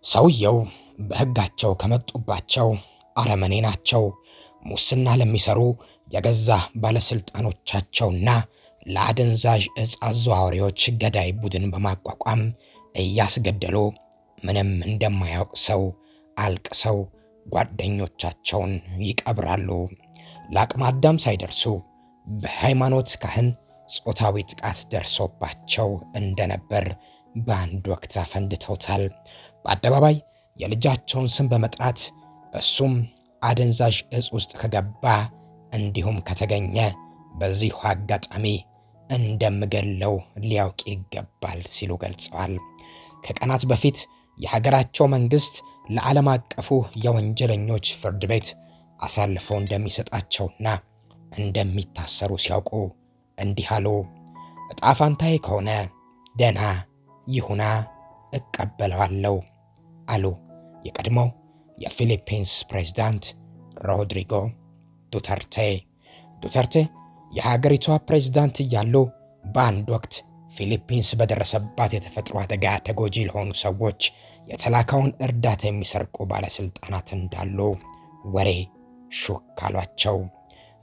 ሰውየው በሕጋቸው ከመጡባቸው አረመኔ ናቸው። ሙስና ለሚሰሩ የገዛ ባለስልጣኖቻቸውና ለአደንዛዥ እጽ አዘዋዋሪዎች ገዳይ ቡድን በማቋቋም እያስገደሉ ምንም እንደማያውቅ ሰው አልቅሰው ጓደኞቻቸውን ይቀብራሉ። ለአቅመ አዳም ሳይደርሱ በሃይማኖት ካህን ጾታዊ ጥቃት ደርሶባቸው እንደነበር በአንድ ወቅት አፈንድተውታል። በአደባባይ የልጃቸውን ስም በመጥራት እሱም አደንዛዥ እጽ ውስጥ ከገባ እንዲሁም ከተገኘ በዚሁ አጋጣሚ እንደምገለው ሊያውቅ ይገባል ሲሉ ገልጸዋል። ከቀናት በፊት የሀገራቸው መንግስት ለዓለም አቀፉ የወንጀለኞች ፍርድ ቤት አሳልፈው እንደሚሰጣቸውና እንደሚታሰሩ ሲያውቁ እንዲህ አሉ። እጣ ፋንታዬ ከሆነ ደና ይሁና እቀበለዋለሁ አሉ የቀድሞው የፊሊፒንስ ፕሬዝዳንት ሮድሪጎ ዱተርቴ። ዱተርቴ የሀገሪቷ ፕሬዝዳንት እያሉ በአንድ ወቅት ፊሊፒንስ በደረሰባት የተፈጥሮ አደጋ ተጎጂ ለሆኑ ሰዎች የተላከውን እርዳታ የሚሰርቁ ባለስልጣናት እንዳሉ ወሬ ሹክ አሏቸው።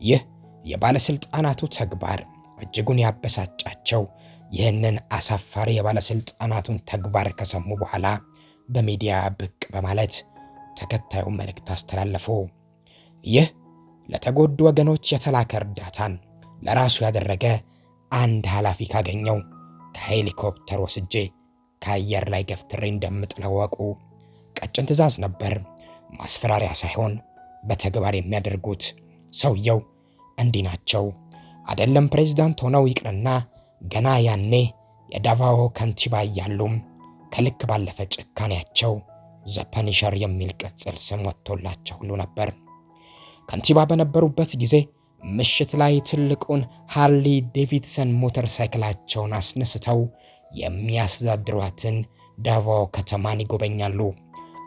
ይህ የባለስልጣናቱ ተግባር እጅጉን ያበሳጫቸው ይህንን አሳፋሪ የባለስልጣናቱን ተግባር ከሰሙ በኋላ በሚዲያ ብቅ በማለት ተከታዩን መልእክት አስተላለፉ። ይህ ለተጎዱ ወገኖች የተላከ እርዳታን ለራሱ ያደረገ አንድ ኃላፊ ካገኘው ከሄሊኮፕተር ወስጄ ከአየር ላይ ገፍትሬ እንደምጥለው እወቁ። ቀጭን ትዕዛዝ ነበር፣ ማስፈራሪያ ሳይሆን በተግባር የሚያደርጉት። ሰውየው እንዲህ ናቸው። አይደለም ፕሬዝዳንት ሆነው ይቅርና ገና ያኔ የዳቫኦ ከንቲባ እያሉም ከልክ ባለፈ ጭካኔያቸው The Punisher የሚል ቅጽል ስም ወጥቶላቸው ሁሉ ነበር። ከንቲባ በነበሩበት ጊዜ ምሽት ላይ ትልቁን ሃርሊ ዴቪድሰን ሞተር ሳይክላቸውን አስነስተው የሚያስተዳድሯትን ዳቫኦ ከተማን ይጎበኛሉ።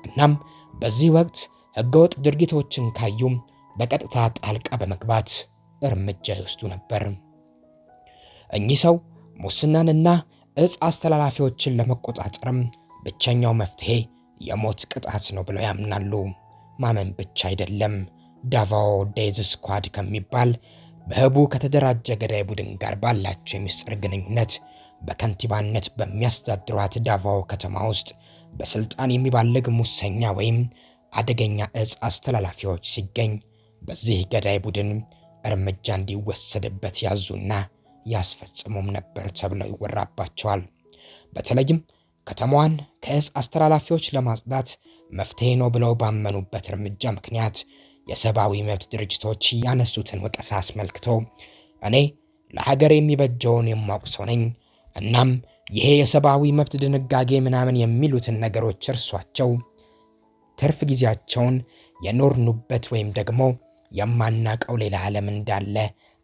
እናም በዚህ ወቅት ህገወጥ ድርጊቶችን ካዩም በቀጥታ ጣልቃ በመግባት እርምጃ ይወስዱ ነበር። እኚህ ሰው ሙስናንና እጽ አስተላላፊዎችን ለመቆጣጠርም ብቸኛው መፍትሄ የሞት ቅጣት ነው ብለው ያምናሉ። ማመን ብቻ አይደለም፣ ዳቫኦ Death Squad ከሚባል በህቡዕ ከተደራጀ ገዳይ ቡድን ጋር ባላቸው የሚስጥር ግንኙነት በከንቲባነት በሚያስተዳድሯት ዳቫኦ ከተማ ውስጥ በስልጣን የሚባልግ ሙሰኛ ወይም አደገኛ እጽ አስተላላፊዎች ሲገኝ በዚህ ገዳይ ቡድን እርምጃ እንዲወሰድበት ያዙና ያስፈጽሙም ነበር ተብለው ይወራባቸዋል። በተለይም ከተማዋን ከእጽ አስተላላፊዎች ለማጽዳት መፍትሄ ነው ብለው ባመኑበት እርምጃ ምክንያት የሰብአዊ መብት ድርጅቶች ያነሱትን ወቀሳ አስመልክቶ እኔ ለሀገር የሚበጀውን የማውቅ ሰው ነኝ፣ እናም ይሄ የሰብአዊ መብት ድንጋጌ ምናምን የሚሉትን ነገሮች እርሷቸው፣ ትርፍ ጊዜያቸውን የኖርኑበት ወይም ደግሞ የማናቀው ሌላ ዓለም እንዳለ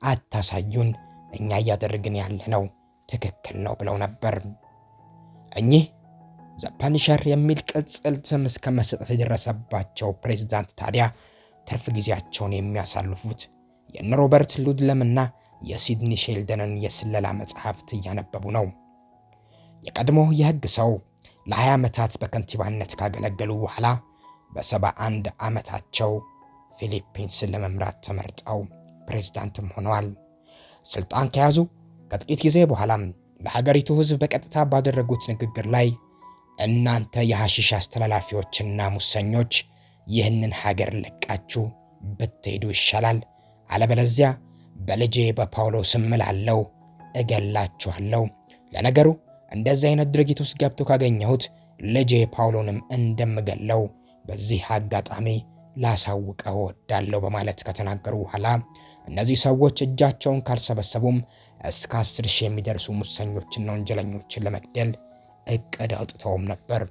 አታሳዩን፣ እኛ እያደረግን ያለነው ትክክል ነው ብለው ነበር። እኚህ The Punisher የሚል ቅጽል ስም እስከ መሰጠት የደረሰባቸው ፕሬዝዳንት ታዲያ ትርፍ ጊዜያቸውን የሚያሳልፉት የነ ሮበርት ሉድለምና የሲድኒ ሼልደንን የስለላ መጽሐፍት እያነበቡ ነው። የቀድሞ የሕግ ሰው ለ20 ዓመታት በከንቲባነት ካገለገሉ በኋላ በ71 ዓመታቸው ፊሊፒንስን ለመምራት ተመርጠው ፕሬዝዳንትም ሆነዋል። ስልጣን ከያዙ ከጥቂት ጊዜ በኋላም ለሀገሪቱ ሕዝብ በቀጥታ ባደረጉት ንግግር ላይ እናንተ የሐሺሽ አስተላላፊዎችና ሙሰኞች ይህንን ሀገር ለቃችሁ ብትሄዱ ይሻላል፣ አለበለዚያ በልጄ በፓውሎ ስም እምላለሁ እገላችኋለሁ። ለነገሩ እንደዚህ አይነት ድርጊት ውስጥ ገብቶ ካገኘሁት ልጄ ፓውሎንም እንደምገለው በዚህ አጋጣሚ ላሳውቀው እወዳለሁ በማለት ከተናገሩ በኋላ እነዚህ ሰዎች እጃቸውን ካልሰበሰቡም እስከ 10,000 የሚደርሱ ሙሰኞችና ወንጀለኞችን ለመግደል እቅድ አውጥተውም ነበር።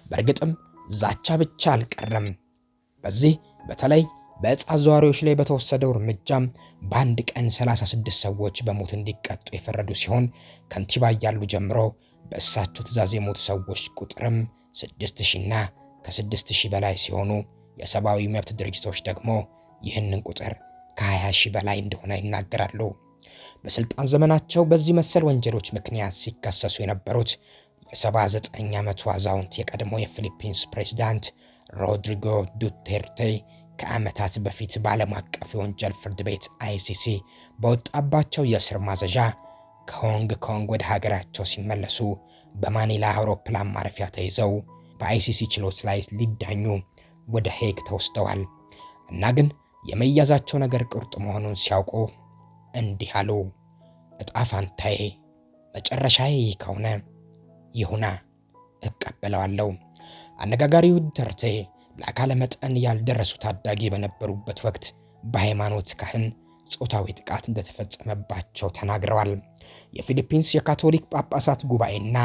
በእርግጥም ዛቻ ብቻ አልቀረም። በዚህ በተለይ በእጽ አዘዋዋሪዎች ላይ በተወሰደው እርምጃ በአንድ ቀን 36 ሰዎች በሞት እንዲቀጡ የፈረዱ ሲሆን ከንቲባ እያሉ ጀምሮ በእሳቸው ትዕዛዝ የሞቱ ሰዎች ቁጥርም 6000 እና ከ6000 በላይ ሲሆኑ የሰብአዊ መብት ድርጅቶች ደግሞ ይህንን ቁጥር ከ20,000 በላይ እንደሆነ ይናገራሉ። በስልጣን ዘመናቸው በዚህ መሰል ወንጀሎች ምክንያት ሲከሰሱ የነበሩት የ79 ዓመቱ አዛውንት የቀድሞ የፊሊፒንስ ፕሬዝዳንት ሮድሪጎ ዱቴርቴ ከዓመታት በፊት በዓለም አቀፍ የወንጀል ፍርድ ቤት ICC በወጣባቸው የእስር ማዘዣ ከሆንግ ኮንግ ወደ ሀገራቸው ሲመለሱ በማኒላ አውሮፕላን ማረፊያ ተይዘው በ ICC ችሎት ላይ ሊዳኙ ወደ ሄግ ተወስደዋል። እና ግን የመያዛቸው ነገር ቁርጥ መሆኑን ሲያውቁ እንዲህ አሉ። እጣ ፋንታዬ መጨረሻዬ ይህ ከሆነ ይሁና፣ እቀበለዋለሁ። አነጋጋሪው ዱተርቴ ለአካለ መጠን ያልደረሱ ታዳጊ በነበሩበት ወቅት በሃይማኖት ካህን ጾታዊ ጥቃት እንደተፈጸመባቸው ተናግረዋል። የፊሊፒንስ የካቶሊክ ጳጳሳት ጉባኤና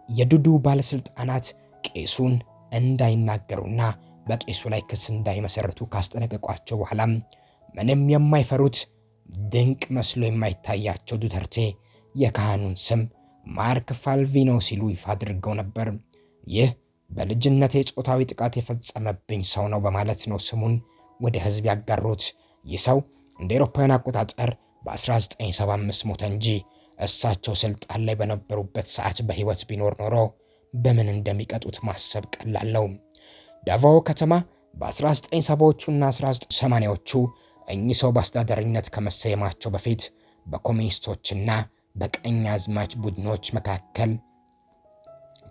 የዱዱ ባለስልጣናት ቄሱን እንዳይናገሩና በቄሱ ላይ ክስ እንዳይመሰርቱ ካስጠነቀቋቸው በኋላም ምንም የማይፈሩት ድንቅ መስሎ የማይታያቸው ዱተርቴ የካህኑን ስም ማርክ ፋልቪኖ ሲሉ ይፋ አድርገው ነበር። ይህ በልጅነቴ ጾታዊ ጥቃት የፈጸመብኝ ሰው ነው በማለት ነው ስሙን ወደ ህዝብ ያጋሩት። ይህ ሰው እንደ አውሮፓውያን አቆጣጠር በ1975 ሞተ እንጂ እሳቸው ስልጣን ላይ በነበሩበት ሰዓት በህይወት ቢኖር ኖሮ በምን እንደሚቀጡት ማሰብ ቀላል ነው። ዳቫኦ ከተማ በ1970ዎቹና 1980ዎቹ እኚህ ሰው በአስተዳዳሪነት ከመሰየማቸው በፊት በኮሚኒስቶችና በቀኝ አዝማች ቡድኖች መካከል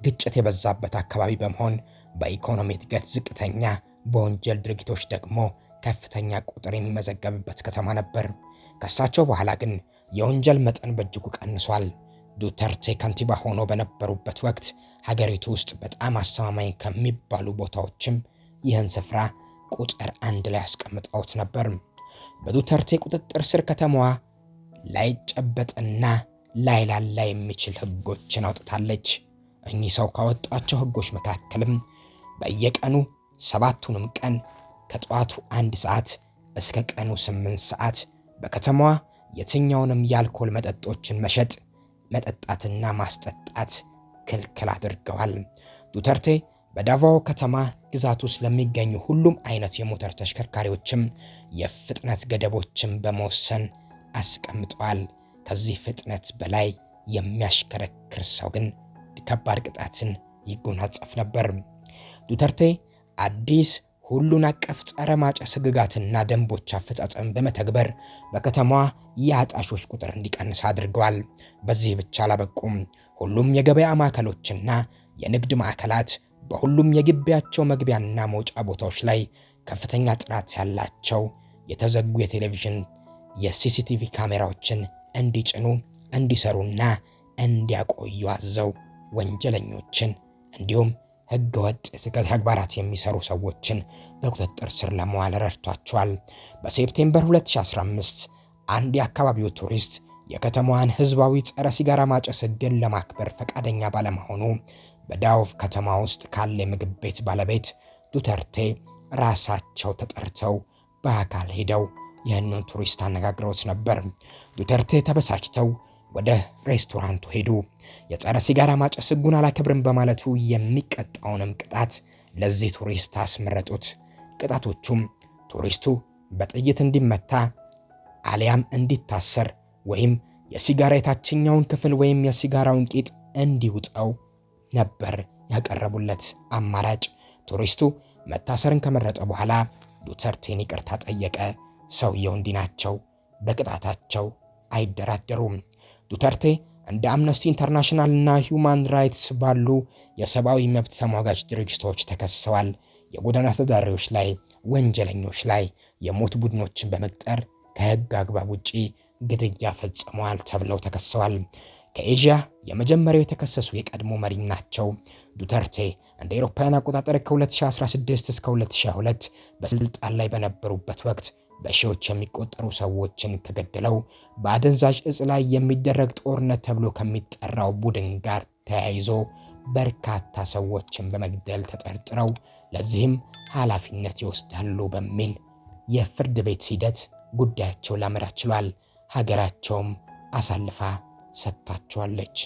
ግጭት የበዛበት አካባቢ በመሆን በኢኮኖሚ እድገት ዝቅተኛ፣ በወንጀል ድርጊቶች ደግሞ ከፍተኛ ቁጥር የሚመዘገብበት ከተማ ነበር። ከእሳቸው በኋላ ግን የወንጀል መጠን በእጅጉ ቀንሷል። ዱተርቴ ከንቲባ ሆኖ በነበሩበት ወቅት ሀገሪቱ ውስጥ በጣም አስተማማኝ ከሚባሉ ቦታዎችም ይህን ስፍራ ቁጥር አንድ ላይ አስቀምጠውት ነበር። በዱተርቴ ቁጥጥር ስር ከተማዋ ላይጨበጥና ላይላላ የሚችል ህጎችን አውጥታለች። እኚህ ሰው ካወጧቸው ህጎች መካከልም በየቀኑ 7ቱንም ቀን ከጠዋቱ 1 ሰዓት እስከ ቀኑ 8 ሰዓት በከተማዋ የትኛውንም የአልኮል መጠጦችን መሸጥ፣ መጠጣትና ማስጠጣት ክልክል አድርገዋል። ዱተርቴ በዳቫኦ ከተማ ግዛት ውስጥ ለሚገኙ ሁሉም አይነት የሞተር ተሽከርካሪዎችም የፍጥነት ገደቦችን በመወሰን አስቀምጠዋል። ከዚህ ፍጥነት በላይ የሚያሽከረክር ሰው ግን ከባድ ቅጣትን ይጎናጸፍ ነበር። ዱተርቴ አዲስ ሁሉን አቀፍ ጸረ ማጨስ ህግጋትና ደንቦች አፈጻጸም በመተግበር በከተማዋ የአጣሾች ቁጥር እንዲቀንስ አድርገዋል። በዚህ ብቻ አላበቁም። ሁሉም የገበያ ማዕከሎችና የንግድ ማዕከላት በሁሉም የግቢያቸው መግቢያና መውጫ ቦታዎች ላይ ከፍተኛ ጥራት ያላቸው የተዘጉ የቴሌቪዥን የሲሲቲቪ ካሜራዎችን እንዲጭኑ፣ እንዲሰሩና እንዲያቆዩ አዘው ወንጀለኞችን እንዲሁም ህገወጥ ተግባራት የሚሰሩ ሰዎችን በቁጥጥር ስር ለመዋል ረድቷቸዋል። በ September 2015 አንድ የአካባቢው ቱሪስት የከተማዋን ህዝባዊ ጸረ ሲጋራ ማጨስ ህግን ለማክበር ፈቃደኛ ባለመሆኑ በዳውቭ ከተማ ውስጥ ካለ የምግብ ቤት ባለቤት ዱተርቴ ራሳቸው ተጠርተው በአካል ሄደው ይህንን ቱሪስት አነጋግረውት ነበር። ዱተርቴ ተበሳጭተው ወደ ሬስቶራንቱ ሄዱ። የጸረ ሲጋራ ማጨስ ህጉን አላከብርም በማለቱ የሚቀጣውንም ቅጣት ለዚህ ቱሪስት አስመረጡት። ቅጣቶቹም ቱሪስቱ በጥይት እንዲመታ አሊያም እንዲታሰር ወይም የሲጋራ የታችኛውን ክፍል ወይም የሲጋራውን ቂጥ እንዲውጠው ነበር ያቀረቡለት አማራጭ። ቱሪስቱ መታሰርን ከመረጠ በኋላ ዱተርቴን ይቅርታ ጠየቀ። ሰውየው እንዲህ ናቸው፣ በቅጣታቸው አይደራደሩም። ዱተርቴ እንደ አምነስቲ ኢንተርናሽናል እና ሂውማን ራይትስ ባሉ የሰብአዊ መብት ተሟጋች ድርጅቶች ተከስሰዋል። የጎዳና ተዳዳሪዎች ላይ፣ ወንጀለኞች ላይ የሞት ቡድኖችን በመቅጠር ከህግ አግባብ ውጪ ግድያ ፈጽመዋል ተብለው ተከስሰዋል። ከኤዥያ የመጀመሪያው የተከሰሱ የቀድሞ መሪ ናቸው። ዱተርቴ እንደ አውሮፓውያን አቆጣጠር ከ2016 እስከ 2022 በስልጣን ላይ በነበሩበት ወቅት በሺዎች የሚቆጠሩ ሰዎችን ከገደለው በአደንዛዥ እጽ ላይ የሚደረግ ጦርነት ተብሎ ከሚጠራው ቡድን ጋር ተያይዞ በርካታ ሰዎችን በመግደል ተጠርጥረው ለዚህም ኃላፊነት ይወስዳሉ በሚል የፍርድ ቤት ሂደት ጉዳያቸው ሊያመራ ችሏል። ሀገራቸውም አሳልፋ ሰጥታቸዋለች።